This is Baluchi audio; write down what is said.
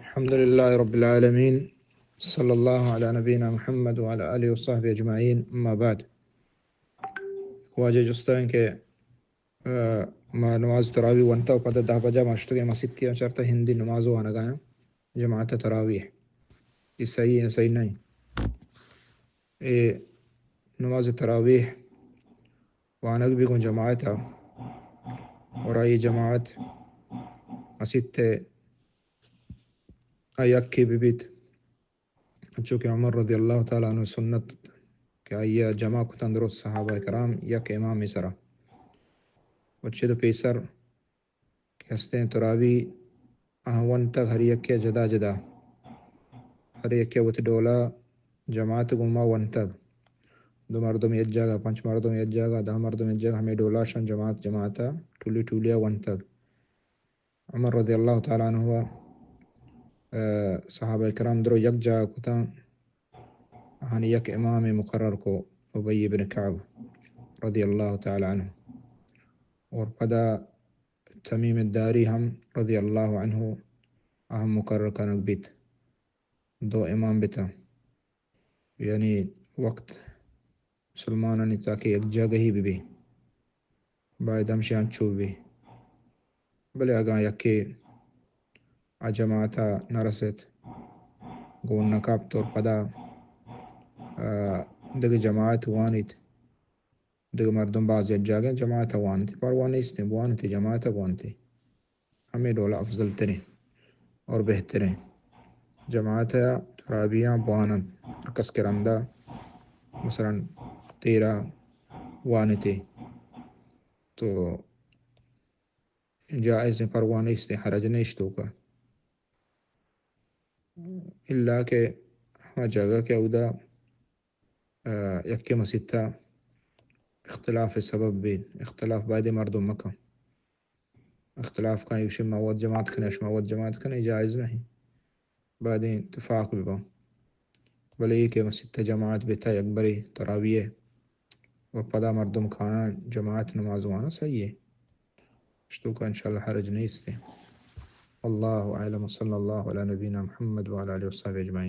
الحمد لله رب العالمين، صلى الله على نبينا محمد وعلى آله وصحبه أجمعين، أما بعد. واجہ جستا کہ، آ، ما نماز تراویح ونتا و پدا دہ بجا ما شتگیں مسیتی آ چرتا ہندی نماز وانگا آں، جماعت تراویح. اے صحیح ہے، صحیح نہیں؟ اے نماز تراویح وانگ بی گوں جماعت ء، اور آئی جماعت مسیت ء آ یکے بہ بیت، انچو کہ عمر رضی اللہ تعالی عنہ سنت کہ آئی ء جمع کتن درست صحابہ کرام یک امام سرا. و چد پیسر کہ ہستیں تراوی آہاں ونتگ، ہر یکے ء جدا جدا، ہر یکے ء وتی ڈولا جماعت گوما ونتگ. دو مردم یک جاگہ، پنچ مردم یک جاگہ، دہ مردم یک جاگہ، ہمے ڈولا شان جماعت جماعت ء ٹولی ٹولی ء ونتگ. عمر رضی اللہ تعالی عنہ ء، آ، صحابہ کرام درو یک جاگہ کتاں، آہانی یک امام مقرر کو، ابی بن کعب رضی اللہ تعالی عنہ، اور پدا تمیم الداری ہم رضی اللہ عنہ اہم مقرر کنگ بیت، دو امام بتاں، یعنی وقت مسلمانانی تاکہ یک جاگہی بہ بی، باید ہمشی انچو بہ بی. بلے اگاں یکے آ جماعت ء نہ رسیت، گون نہ کپت اور پدا، آ، دگہ جماعت وانیت، دگہ مردم باز یک جاگہ جماعت ء وانیت، پرواہ نیست، بوانیت، جماعت ء بوانیت. ہمے ڈول افضل تریں اور بہتریں. جماعت ء ترابیاں بوانن، ہر کس کہ رندا مثلاً تیرا وانتے تو جائز ہیں، پرواہ نیست، حرج نیست توکا. الا کہ ہما جگہ کہ اودا، آ، یکے مسیتا اختلاف سبب بی، اختلاف باید مردم مکن. اختلاف کن، ایشی ما وت جماعت کنے، شما وت جماعت کنے، جائز نہیں. باید اتفاق ببا. بلے یہ کہ مسیت جماعت بیتا یک بری تراویح اور پدا مردم کانا جماعت نماز وانا صحیح ہے. اشتوکا انشاءاللہ حرج نیست. واللہ اعلم، صلی اللہ علی نبینا محمد وعلی آلہ وصحبہ اجمعین.